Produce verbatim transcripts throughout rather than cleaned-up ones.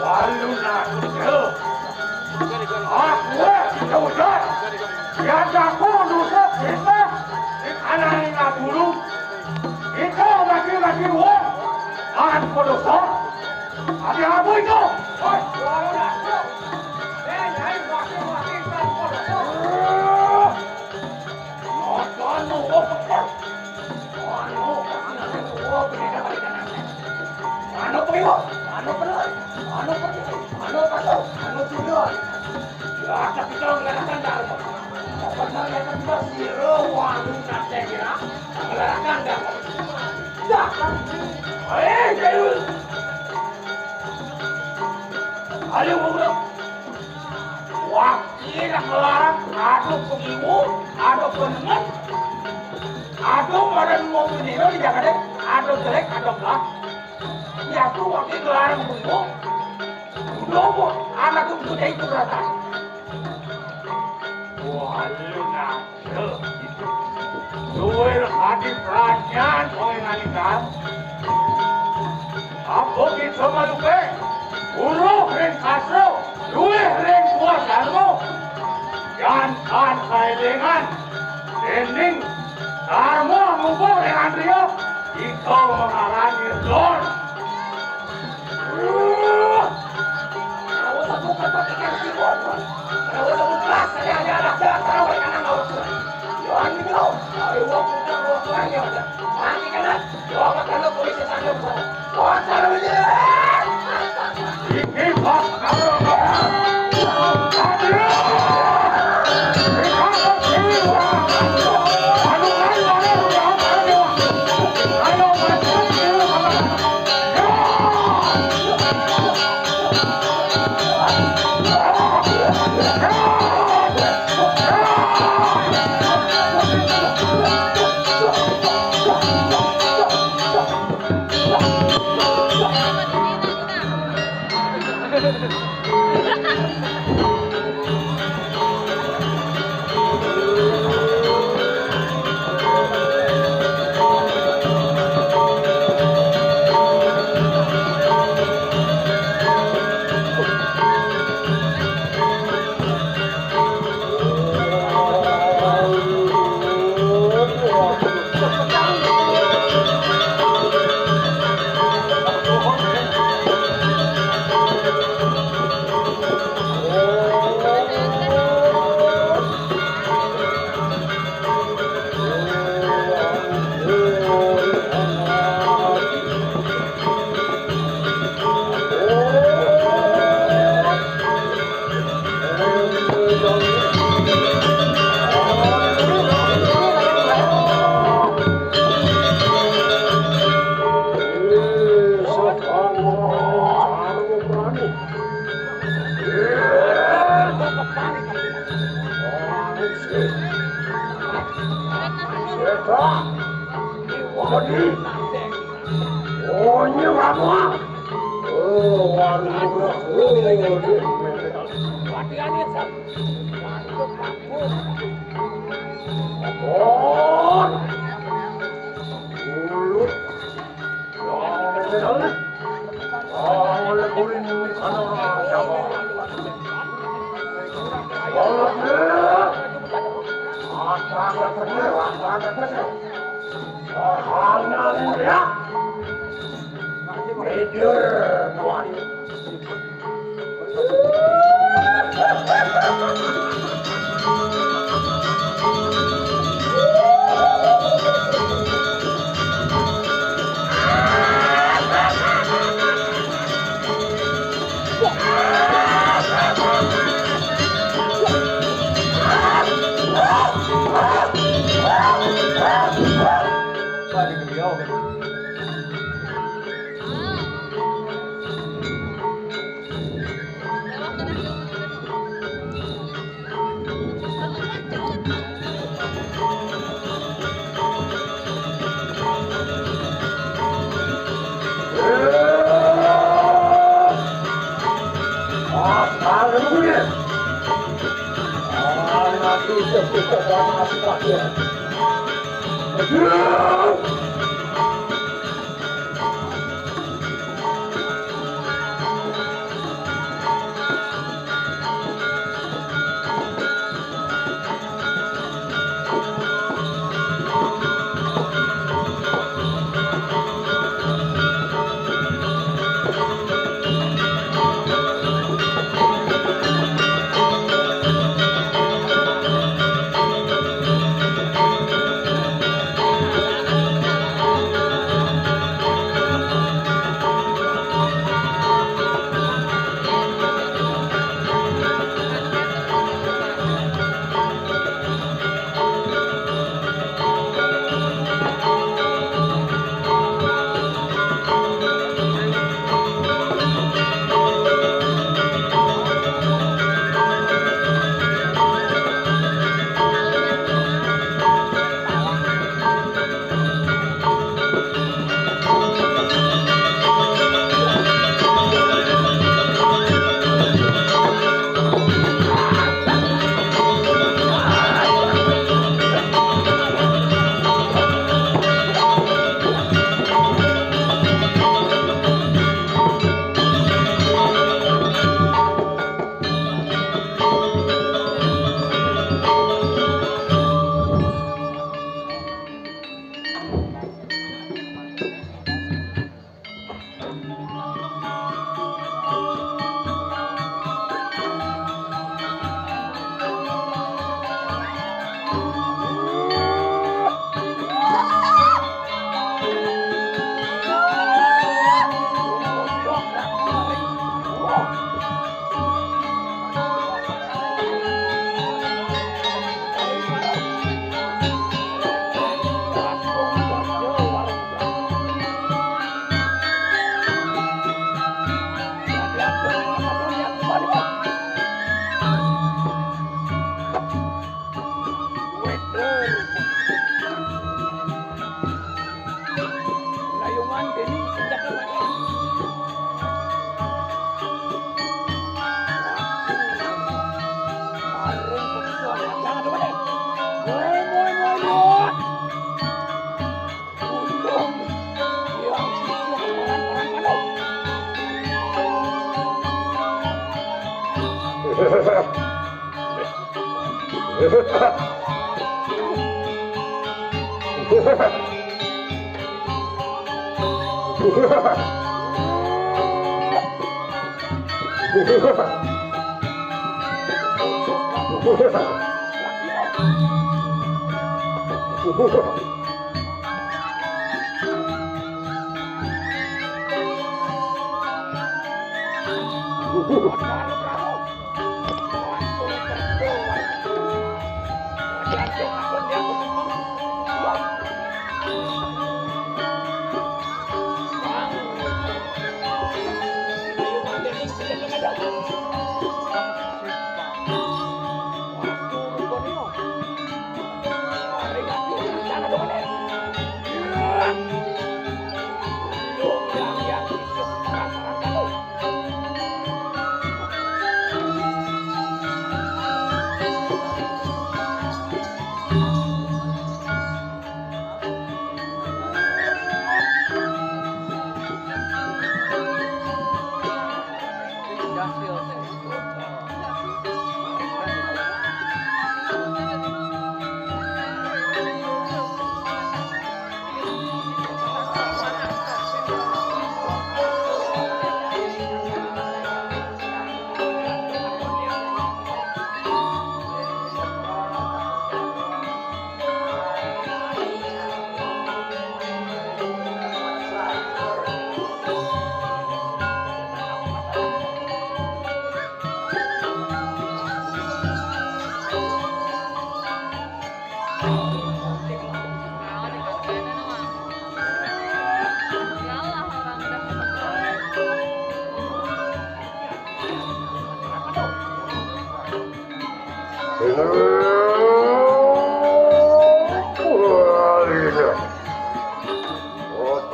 Lalu naku jero. Aku wis diujar. Yen aku nusuk kita, dikanani ngaburu. Itu lagi-lagi wong. Kan pedosa. Hati aku itu. Oi, lalu naku. Eh, nyai, wakil-wakil kan pedosa. Ngono, oh, betul. Anu, anu, anu, pengiwa, anu, penari, anu, penari, anu, pasau, anu, judul. Ya, tapi kalau nggak ada kandang, pokoknya yang kedua, siro, warung, nanti, ya, nggak ada kandang. Dah, eh, jadul. Ayo, ngobrol. Wah, iya, ngelarang, aduh, pengiwu, aduh, penengen, aduh, badan mau meninggal di Jakarta, aduh, jelek, aduh, belah. Ya, tuh, wakil ngelarang pengiwu. Udah, Bu, anak tuh, udah itu rata. Wah, lu, nah. Duwe hadi prajnan kowe nalikan. Apa bisa maluke? Uruh ring sastra, luwih ring kuasamu. Yan tan kaelingan, dening karma mubuh ring andriya, ika mengarani don.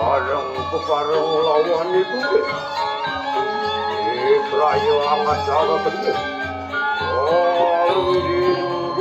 Bareng-bareng lawan itu. Ibraya acara bener. Alwin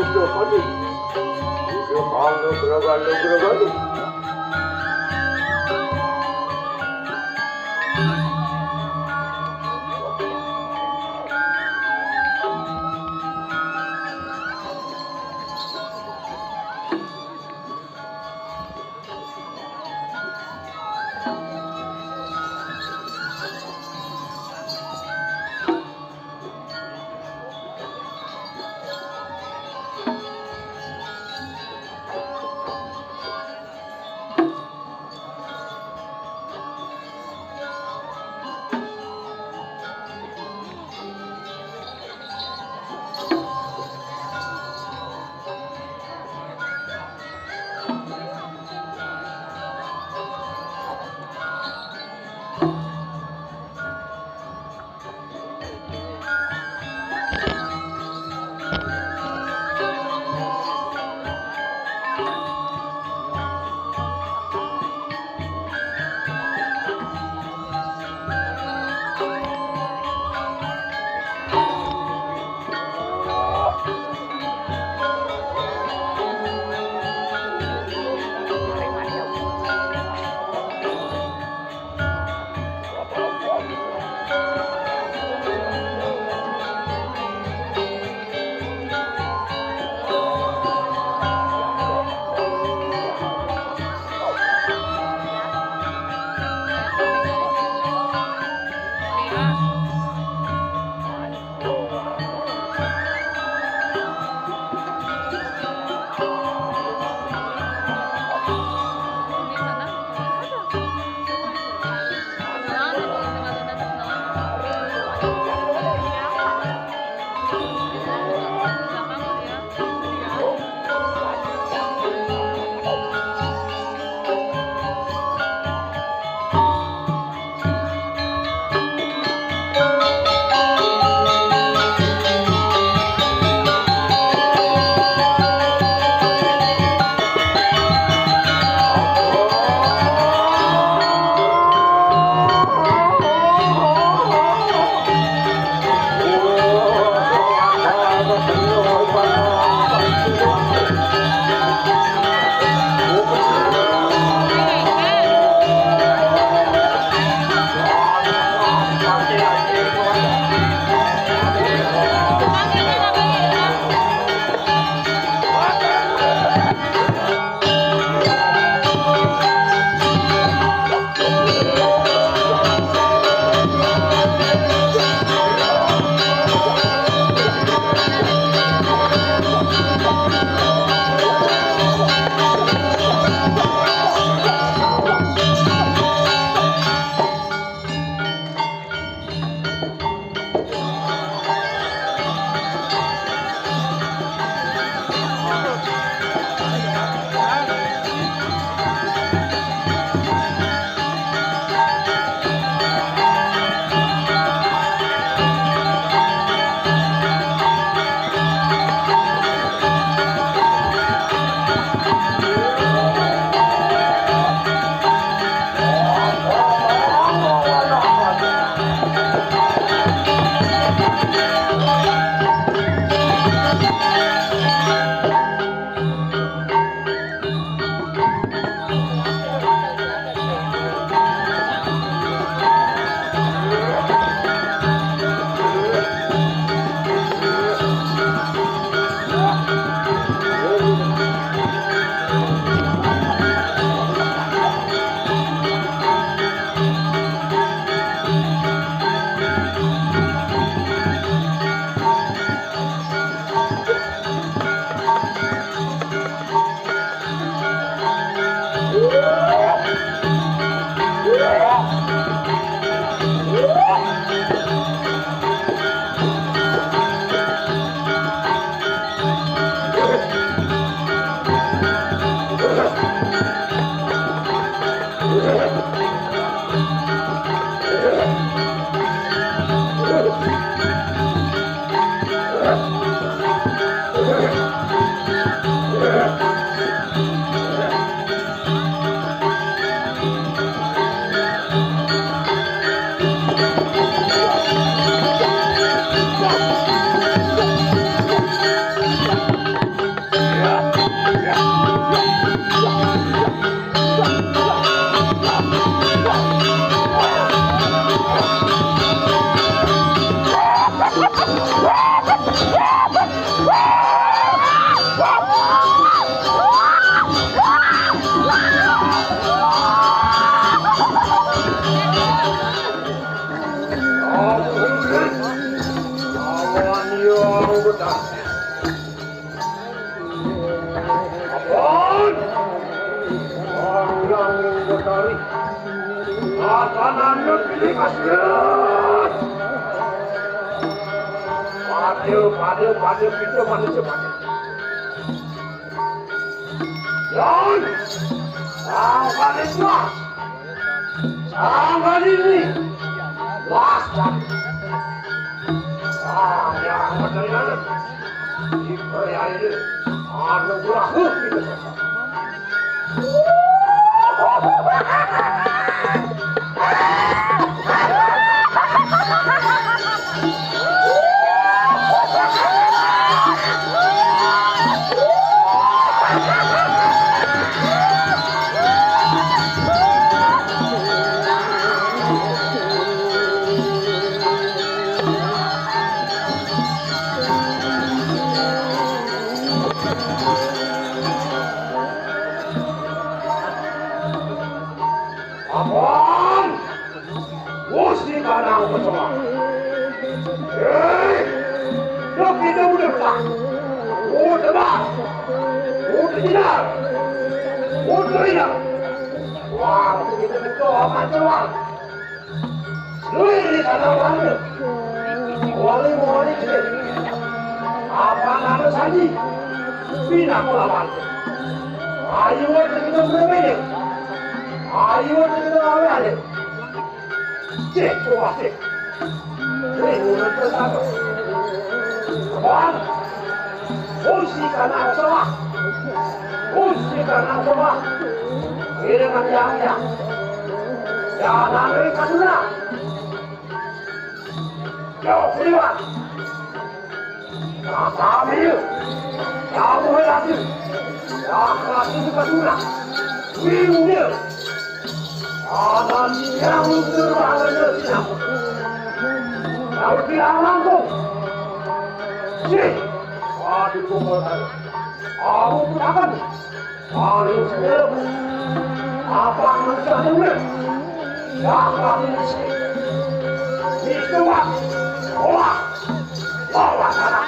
Pada, pada, pada, kita manusia pada. Yan! Ang manusia! Ang manusia! Waspada! Ah, ya, madalinan. Dipercaya. Anu gua. Ampun! Gusti Kanang Kusumo. Eh, dok itu udah tak. Udah bang. Udah tidak. Udah tidak. Wah, begitu betul amat doang. Lui di tanah warga. Wali wali kecil. Apa nama saji? Pina kulawan. Ayo kita berbeda. Ayo kita lawan. Cek kuat cek. Ini menurut pertama. Kawan. Kunci kanan sawah. Kunci kanan sawah. Ini kan yang yang. Jangan lari ke sana. Yo, Priwan. Nah, kami yo. Kamu lagi. Nah, lagi bukan guna. Windir. Ada yang berada di sana. Kau bilang langsung. Sih. Waduh, kau. Kamu pun akan. Paling sedap. Apa manusia denger? Siapa ini? Itu, Pak. Wah. Wah, wah, wah.